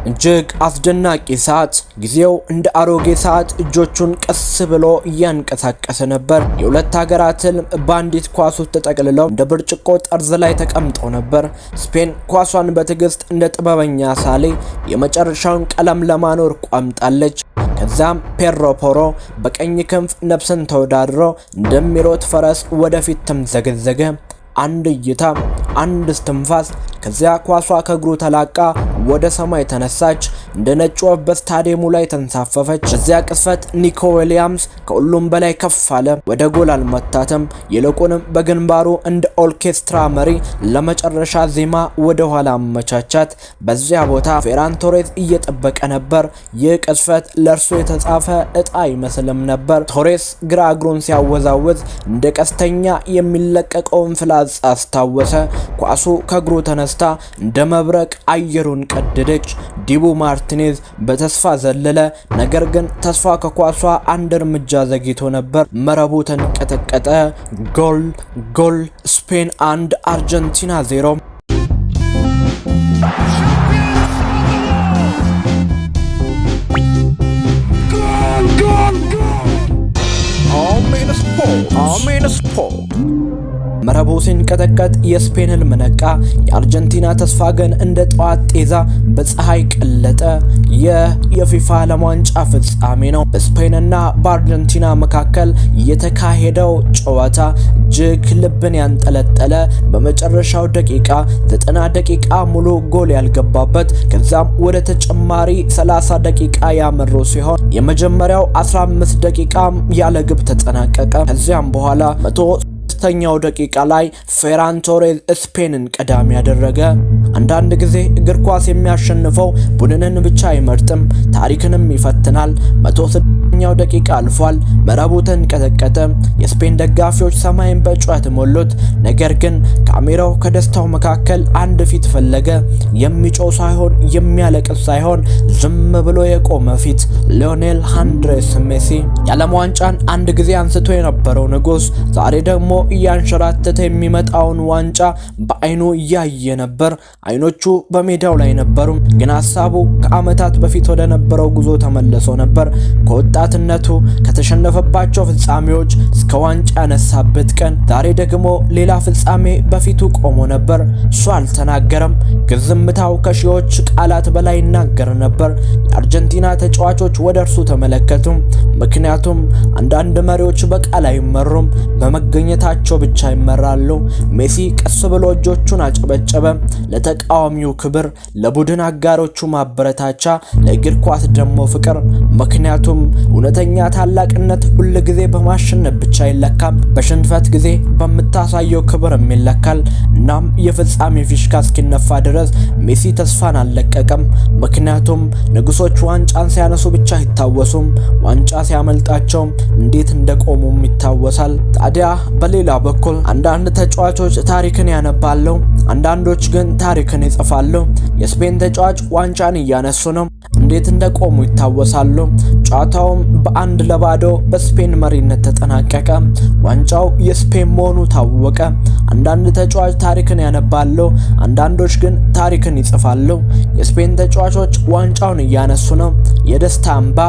እጅግ አስደናቂ ሰዓት። ጊዜው እንደ አሮጌ ሰዓት እጆቹን ቀስ ብሎ እያንቀሳቀሰ ነበር። የሁለት ሀገራት ህልም በአንዲት ኳስ ውስጥ ተጠቅልለው እንደ ብርጭቆ ጠርዝ ላይ ተቀምጠው ነበር። ስፔን ኳሷን በትዕግስት እንደ ጥበበኛ ሳሌ የመጨረሻውን ቀለም ለማኖር ቋምጣለች። ከዛም ፔድሮ ፖሮ በቀኝ ክንፍ ነፍስን ተወዳድሮ እንደሚሮጥ ፈረስ ወደፊት ተምዘገዘገ። አንድ እይታ፣ አንድ እስትንፋስ። ከዚያ ኳሷ ከእግሩ ተላቃ ወደ ሰማይ ተነሳች። እንደ ነጭ ወፍ በስታዲየሙ ላይ ተንሳፈፈች። በዚያ ቅጽበት ኒኮ ዊሊያምስ ከሁሉም በላይ ከፍ አለ። ወደ ጎል አልመታትም። ይልቁንም በግንባሩ እንደ ኦርኬስትራ መሪ ለመጨረሻ ዜማ ወደ ኋላ አመቻቻት። በዚያ ቦታ ፌራን ቶሬዝ እየጠበቀ ነበር። ይህ ቅጽበት ለእርሱ የተጻፈ እጣ አይመስልም ነበር። ቶሬስ ግራ እግሩን ሲያወዛውዝ እንደ ቀስተኛ የሚለቀቀውን ፍላጻ አስታወሰ። ኳሱ ከእግሩ ተነስታ እንደ መብረቅ አየሩን ቀደደች። ዲቡ ማርቲኔዝ በተስፋ ዘለለ። ነገር ግን ተስፋ ከኳሷ አንድ እርምጃ ዘግይቶ ነበር። መረቡ ተንቀጠቀጠ። ጎል! ጎል! ስፔን 1፣ አርጀንቲና 0። Goal, goal, goal! Amen Sport. Amen Sport. መረቡ ሲንቀጠቀጥ የስፔን ህልም ነቃ። የአርጀንቲና ተስፋ ግን እንደ ጠዋት ጤዛ በፀሐይ ቀለጠ። ይህ የፊፋ ዓለም ዋንጫ ፍጻሜ ነው። በስፔንና በአርጀንቲና መካከል የተካሄደው ጨዋታ እጅግ ልብን ያንጠለጠለ፣ በመጨረሻው ደቂቃ 90 ደቂቃ ሙሉ ጎል ያልገባበት፣ ከዛም ወደ ተጨማሪ 30 ደቂቃ ያመሩ ሲሆን የመጀመሪያው 15 ደቂቃም ያለ ግብ ተጠናቀቀ። ከዚያም በኋላ 103ኛው ደቂቃ ላይ ፌራን ቶሬዝ ስፔንን ቀዳሚ ያደረገ። አንዳንድ ጊዜ እግር ኳስ የሚያሸንፈው ቡድንን ብቻ አይመርጥም፣ ታሪክንም ይፈትናል። 106ኛው ደቂቃ አልፏል። መረቡ ተንቀጠቀጠ። የስፔን ደጋፊዎች ሰማይን በጩኸት ሞሉት። ነገር ግን ካሜራው ከደስታው መካከል አንድ ፊት ፈለገ። የሚጮህ ሳይሆን፣ የሚያለቅስ ሳይሆን፣ ዝም ብሎ የቆመ ፊት። ሊዮኔል አንድሬስ ሜሲ፣ የዓለም ዋንጫን አንድ ጊዜ አንስቶ የነበረው ንጉስ፣ ዛሬ ደግሞ እያንሸራተተ የሚመጣውን ዋንጫ በአይኑ እያየ ነበር። አይኖቹ በሜዳው ላይ ነበሩ፣ ግን ሀሳቡ ከዓመታት በፊት ወደ ነበረው ጉዞ ተመልሶ ነበር። ከወጣትነቱ ከተሸነፈባቸው ፍጻሜዎች እስከ ዋንጫ ያነሳበት ቀን፣ ዛሬ ደግሞ ሌላ ፍጻሜ በፊቱ ቆሞ ነበር። እሱ አልተናገረም፣ ግን ዝምታው ከሺዎች ቃላት በላይ ይናገር ነበር። የአርጀንቲና ተጫዋቾች ወደ እርሱ ተመለከቱ። ምክንያቱም አንዳንድ መሪዎች በቃል አይመሩም፣ በመገኘታቸው ብቻ ይመራሉ። ሜሲ ቀስ ብሎ እጆቹን አጨበጨበ። ለተቃዋሚው ክብር፣ ለቡድን አጋሮቹ ማበረታቻ፣ ለእግር ኳስ ደግሞ ፍቅር። ምክንያቱም እውነተኛ ታላቅነት ሁል ጊዜ በማሸነፍ ብቻ አይለካም፣ በሽንፈት ጊዜ በምታሳየው ክብርም ይለካል። እናም የፍጻሜ ፊሽካ እስኪነፋ ድረስ ሜሲ ተስፋን አልለቀቀም። ምክንያቱም ንጉሶች ዋንጫን ሲያነሱ ብቻ አይታወሱም፣ ዋንጫ ሲያመልጣቸውም እንዴት እንደቆሙም ይታወሳል። ታዲያ በሌላ በኩል አንዳንድ ተጫዋቾች ታሪክን ያነባሉ፣ አንዳንዶች ግን ታሪክን ይጽፋሉ። የስፔን ተጫዋች ዋንጫን እያነሱ ነው፣ እንዴት እንደቆሙ ይታወሳሉ። ጨዋታውም በ1-0 በስፔን መሪነት ተጠናቀቀ። ዋንጫው የስፔን መሆኑ ታወቀ። አንዳንድ ተጫዋች ታሪክን ያነባሉ፣ አንዳንዶች ግን ታሪክን ይጽፋሉ። የስፔን ተጫዋቾች ዋንጫውን እያነሱ ነው። የደስታ እንባ፣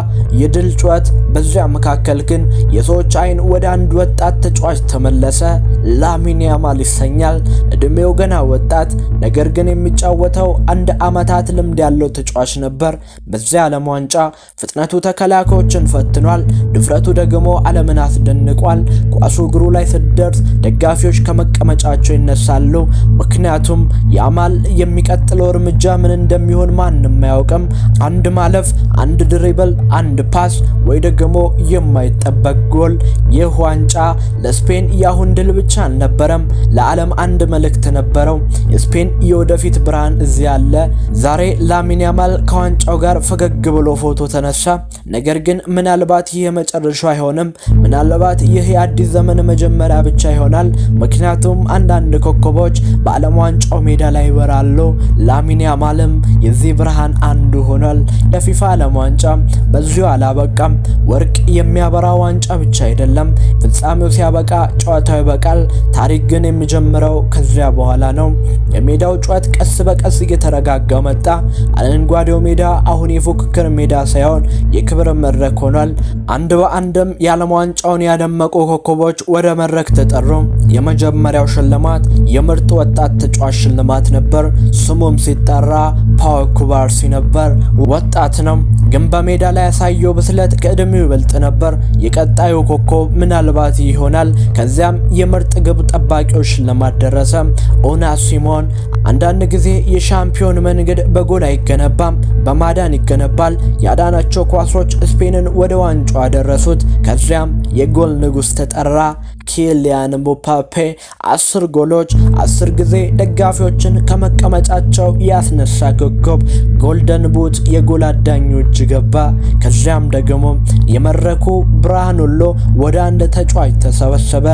የድል ጩኸት። በዚያ መካከል ግን የሰዎች አይን ወደ አንድ ወጣት ተጫዋች ተመለሰ። ላሚን ያማል ይሰኛል። እድሜው ገና ወጣት፣ ነገር ግን የሚጫወተው አንድ አመታት ልምድ ያለው ተጫዋች ነበር። በዚያ ዓለም ዋንጫ ፍጥነቱ ተከላካዮችን ፈትኗል። ድፍረቱ ደግሞ ዓለምን አስደንቋል። ኳሱ እግሩ ላይ ስትደርስ ደጋፊዎች ከመቀመጫቸው ይነሳሉ። ምክንያቱም ያማል የሚቀጥለው እርምጃ ምን እንደሚሆን ማንም አያውቅም። አንድ ማለፍ፣ አንድ dribble፣ አንድ pass ወይ ደግሞ የማይጠበቅ ጎል። ይህ ዋንጫ ለስፔን የአሁን ድል ብቻ አልነበረም፣ ለዓለም አንድ መልእክት ነበረው። የስፔን የወደፊት ብርሃን እዚያ አለ። ዛሬ ላሚን ያማል ከዋንጫው ጋር ፈገግ ብሎ ፎቶ ተነሳ። ነገር ግን ምናልባት ይህ የመጨረሻው አይሆንም። ምናልባት ይህ የአዲስ ዘመን መጀመሪያ ብቻ ይሆናል። ምክንያቱም አንዳንድ ኮከቦች በዓለም ዋንጫው ሜዳ ላይ ይበራሉ። ላሚን ያማልም የዚህ ብርሃን አንዱ ሆኗል። የፊፋ ዓለም ዋንጫ በዚሁ አላበቃም። ወርቅ የሚያበራ ዋንጫ ብቻ አይደለም። ፍጻሜው ሲያበቃ ጨዋታው ይበቃል። ታሪክ ግን የሚጀምረው ከዚያ በኋላ ነው። የሜዳው ጩኸት ቀስ በቀስ እየተረጋጋ መጣ። አረንጓዴው ሜዳ አሁን የፉክክር ሜዳ ሳይሆን የክብር መድረክ ሆኗል። አንድ በአንድም የዓለም ዋንጫውን ያደመቁ ኮከቦች ወደ መድረክ ተጠሩ። የመጀመሪያው ሽልማት የምርጥ ወጣት ተጫዋች ሽልማት ነበር። ስሙም ሲጠራ ፓው ኩባርሲ ነበር። ወጣት ነው፣ ግን በሜዳ ላይ ያሳየው ብስለት ከእድሜው ይበልጥ ነበር። የቀጣዩ ኮከብ ምናልባት ይሆናል። ከዚያም የምርጥ ግብ ጠባቂዎች ሽልማት ደረሰ። ኡናይ ሲሞን። አንዳንድ ጊዜ የሻምፒዮን መንገድ በጎል አይገነባም፣ በማዳን ይገነባል። ያዳናቸው ኳሶች ስፔንን ወደ ዋንጫው አደረሱት። ከዚያም የጎል ንጉሥ ተጠራ። ኪሊያን ምባፔ፣ 10 ጎሎች፣ 10 ጊዜ ደጋፊዎችን ከመቀመጫቸው ያስነሳ ኮከብ። Golden Boot የጎል አዳኙ እጅ ገባ። ከዚያም ደግሞ የመድረኩ ብርሃን ሁሉ ወደ አንድ ተጫዋች ተሰበሰበ።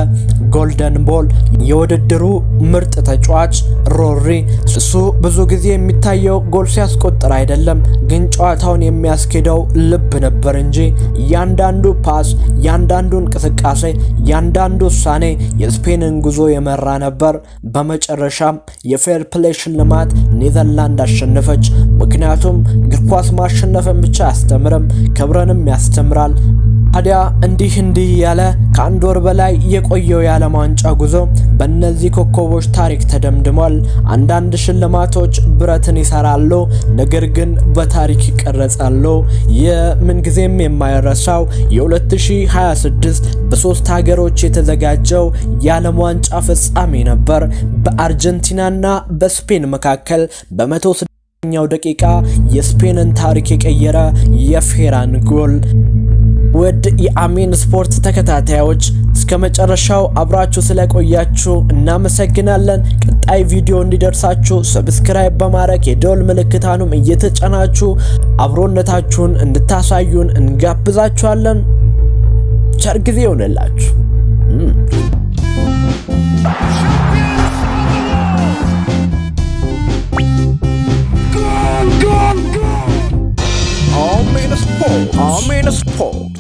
Golden Ball፣ የውድድሩ ምርጥ ተጫዋች ሮድሪ። እሱ ብዙ ጊዜ የሚታየው ጎል ሲያስቆጥር አይደለም፣ ግን ጨዋታውን የሚያስኬደው ልብ ነበር እንጂ። እያንዳንዱ pass፣ እያንዳንዱ እንቅስቃሴ፣ እያንዳንዱ ውሳኔ የስፔንን ጉዞ የመራ ነበር። በመጨረሻም የ fair play ሽልማት ኔዘርላንድ አሸነፈች። ምክንያቱም እግር ኳስ ማሸነፍን ብቻ አያስተምርም፣ ክብርንም ያስተምራል። ታዲያ እንዲህ እንዲህ እያለ ከአንድ ወር በላይ የቆየው የዓለም ዋንጫ ጉዞ በእነዚህ ኮከቦች ታሪክ ተደምድሟል። አንዳንድ ሽልማቶች ብረትን ይሰራሉ፣ ነገር ግን በታሪክ ይቀረጻሉ። የምንጊዜም የማይረሳው የ2026 በሶስት ሀገሮች የተዘጋጀው የዓለም ዋንጫ ፍጻሜ ነበር። በአርጀንቲናና በስፔን መካከል በ106ኛው ደቂቃ የስፔንን ታሪክ የቀየረ የፌራን ጎል። ውድ የአሜን ስፖርት ተከታታዮች፣ እስከ መጨረሻው አብራችሁ ስለቆያችሁ እናመሰግናለን። ቀጣይ ቪዲዮ እንዲደርሳችሁ subscribe በማድረግ የደወል ምልክቷንም እየተጫናችሁ አብሮነታችሁን እንድታሳዩን እንጋብዛችኋለን። ቸር ጊዜ ይሆንላችሁ። Champions of the world! Goal, goal, goal! Amen Sport. Amen Sport.